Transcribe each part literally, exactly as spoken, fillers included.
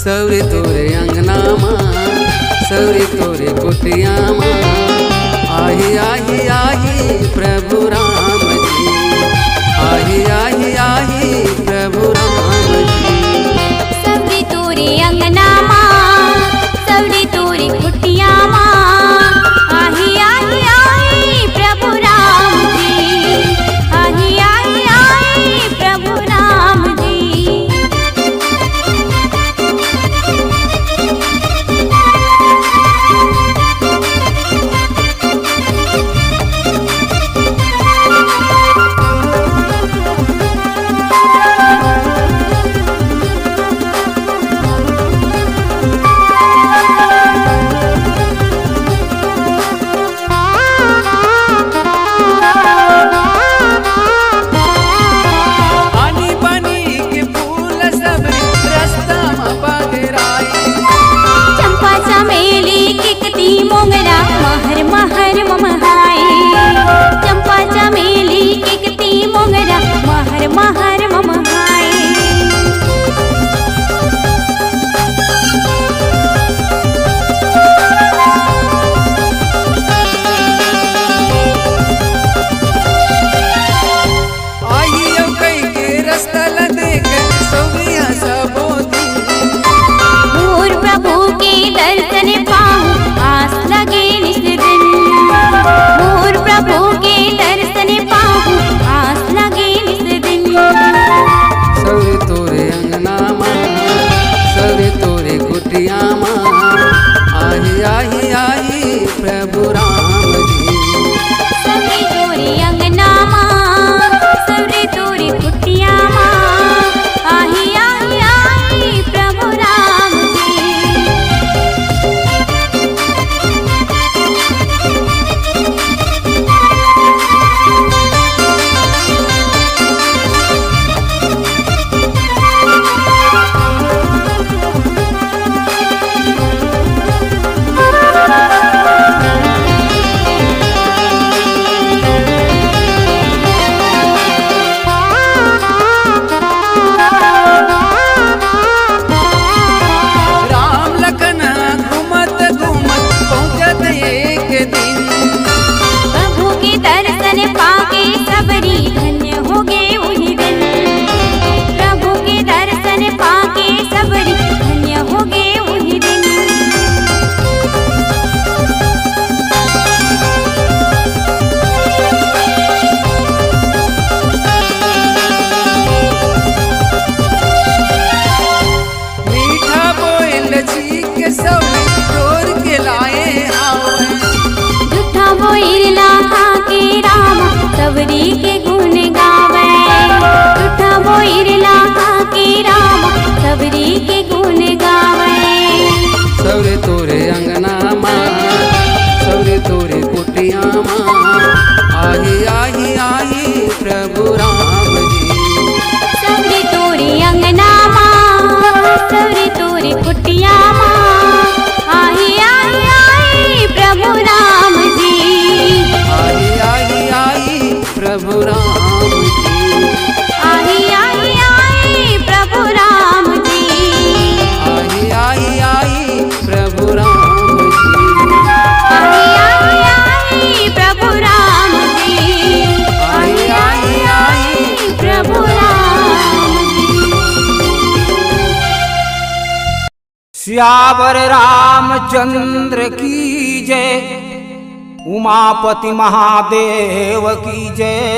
सवरी तोरे अंगना मा, सवरी तोरे कुटिया मा, आही, आही, आही प्रभु राम जी। आही, आही, आही प्रभु राम जी। सवरी तोरे अंगना मा, सवरी तोरे कुटिया मा, आही, आही, आही प्रभु राम जी। आही, आही, आही प्रभु राम जी। आनी बानी के फूल सब रस्ता म बगराई। चंपा चमेली किकती मोंगरा महर महर ममहाई। चंपा चमेली किकती मोंगरा महर महर ममहाई। आही अउ कई के रस्ता ल देख सौरिया सबो दिन। मोर प्रभु के दर्शन पाहूं आस लगे निस दिन। मोर प्रभु के दर्शन पाहूं आस लगे निस दिन। सौरी तोरे अंगना मा, सौरी तोरे कुटिया मा, आही, आही, आही प्रभु राम जी। सौरी तोरे अंगना मा, सौरी तोरे कुटिया मा, आही, आही, आही प्रभु राम जी। राम लखन घूमत घूमत पहुंचत एक दिन। प्रभु के दर्शन पाके सबरी धन्य होगे उही दिन। प्रभु के दर्शन पाके सबरी धन्य होगे उही दिन। मीठा बोइर ल चीख के सवरी तोर के लाए हावय। जूठा बोइर ला खा के राम सवरी के गुण गावय। जूठा बोइर ला खा के राम सवरी के गुण गावय। सवरी तोरे अंगना मा, सवरी तोरे कुटिया मा, आही, आही, आही प्रभु राम जी। सौरी तोरे अंगना मा, सौरी तोरे कुटिया मा, आही, आही, आही प्रभु राम जी। आही, आही, आही प्रभु राम जी। आही, आही, आही प्रभु राम जी। आही, आही, आही प्रभु राम जी। आही, आही, आही प्रभु राम जी। आही, आही, आही प्रभु राम जी। सियावर रामचंद्र की जय, उमापति महादेव की जय,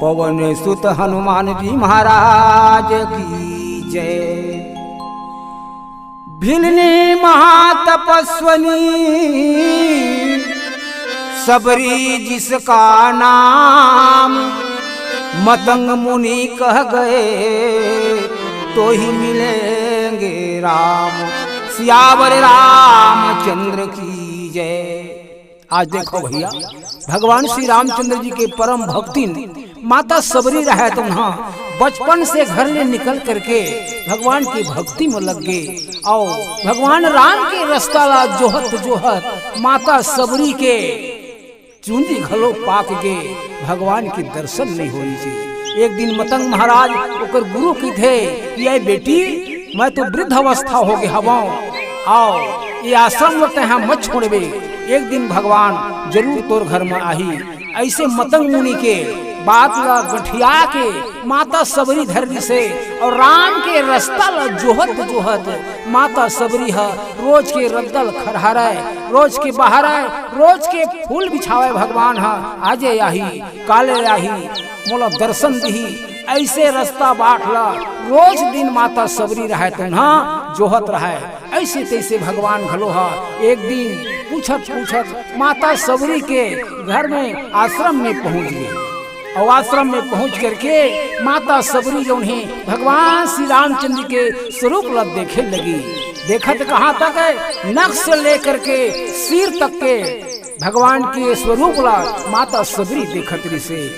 पवन सुत हनुमान जी महाराज की जय। भिलनी महातपस्वनी सबरी जिसका नाम, मतंग मुनि कह गए तो ही मिलेंगे राम। सियावर रामचंद्र की जय। आज देखो भैया, भगवान श्री रामचंद्र जी के परम भक्तिन माता सबरी रहय त उन्हा बचपन से घर ले निकल करके भगवान की भक्ति में लग गे। अउ भगवान राम के रस्ता ला जोहत जोहत माता सबरी के चूंदी घलो पाक गे, भगवान के दर्शन नहीं होइसे। एक दिन मतंग महाराज ओकर गुरु कहिथे कि, "ए बेटी, मैं तो वृद्ध अवस्था हो गे हवंव, अउ ये आश्रम ल तेंहा मत छोड़बे, एक दिन भगवान जरूर तोर घर म आही। अइसे मतंग मुनि के बात ल गठिया के माता सबरी धर रिसे, अउ राम के रस्ता ल जोहत जोहत माता सबरी ह रोज के रद्दा ल खरहारय, रोज के बहारय, रोज के फूल बिछावय। भगवान ह आजे आही, काले आही, मोला दर्शन दिही, अइसे रस्ता बाट ल रोज दिन माता सबरी रहय तउन ह जोहत रहय। अइसे तइसे भगवान घलो ह एक दिन पूछत पूछत माता सबरी के घर में, आश्रम में पहुंच गे। अउ आश्रम में पहुंच करके माता सबरी जउन हे भगवान श्री रामचंद्र के स्वरूप ल देखे लगी। देखत कहाँ तक है, नख से लेकर के सिर तक के भगवान के स्वरूप ला माता सबरी देखत रिसे।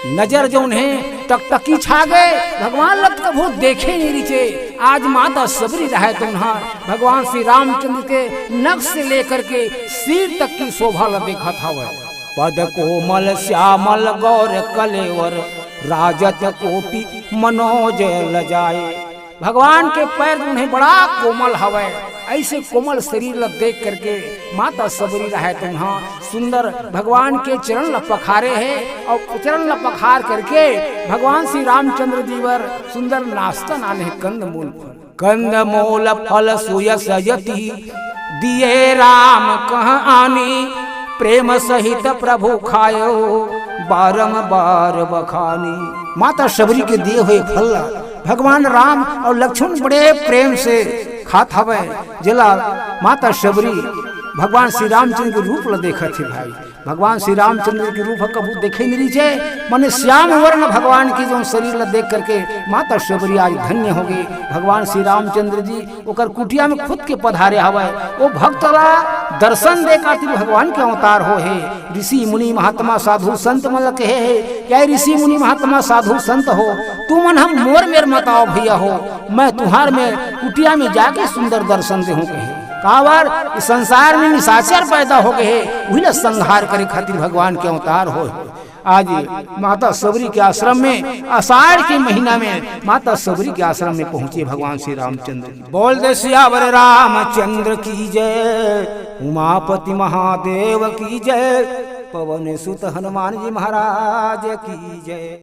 नजर जउन हे टकटकी छा गे, भगवान ल त कभू देखे नइ रिचे। आज माता सबरी रहय तउन ह भगवान श्री रामचंद्र के नख से लेकर के सिर तक की शोभा ल देखत हवय। पद कोमल श्यामल गौर कलेवर, राजत कोटि मनोज लजाए। भगवान के पैर जउन हे बड़ा कोमल हवय। अइसे कोमल शरीर ल देख करके माता सबरी रहय तउन ह सुंदर भगवान के चरण ल पखारे हे, अउ चरण ल पखार करके भगवान श्री रामचंद्र जी बर सुंदर नाश्ता लाने हे, कंदमूल फल। कंदमूल फल सुयस यति दिए राम कह आनी, प्रेम सहित प्रभु खायो बारंबार बखानी। माता शबरी के दिए हुए फल ला भगवान राम अउ लक्ष्मण बड़े प्रेम से खात हवय, जेला माता शबरी भगवान श्री रामचंद्र के रूप ला देखत हे भाई। भगवान श्री रामचंद्र के रूप ह कभू देखे नइ रिहिसे, माने श्याम वर्ण भगवान के जउन शरीर ला देख करके माता शबरी आज धन्य हो गे। भगवान श्री रामचंद्र जी ओकर कुटिया में खुद के पधारे हवय। ओ भक्त ला दर्शन दे खातिर भगवान के अवतार होहे। ऋषि मुनि महात्मा साधु संत मन ला कहे हे, क्या ऋषि मुनि महात्मा साधु संत हो, तुमन ह मोर मेर मत आव भइया हो, मैं तुम्हार मेर कुटिया में जाके सुंदर दर्शन देहूं कहे। काबर इ संसार में निशाचर पैदा हो गे हे, उही ला संहार करे खातिर भगवान के अवतार होहे। आज माता शबरी के आश्रम में आषाढ़ के महीना में माता शबरी के आश्रम में पहुंचे भगवान श्री रामचंद्र। बोल दे सियावर रामचंद्र की जय, उमापति महादेव की जय, पवन सुत हनुमान जी महाराज की जय।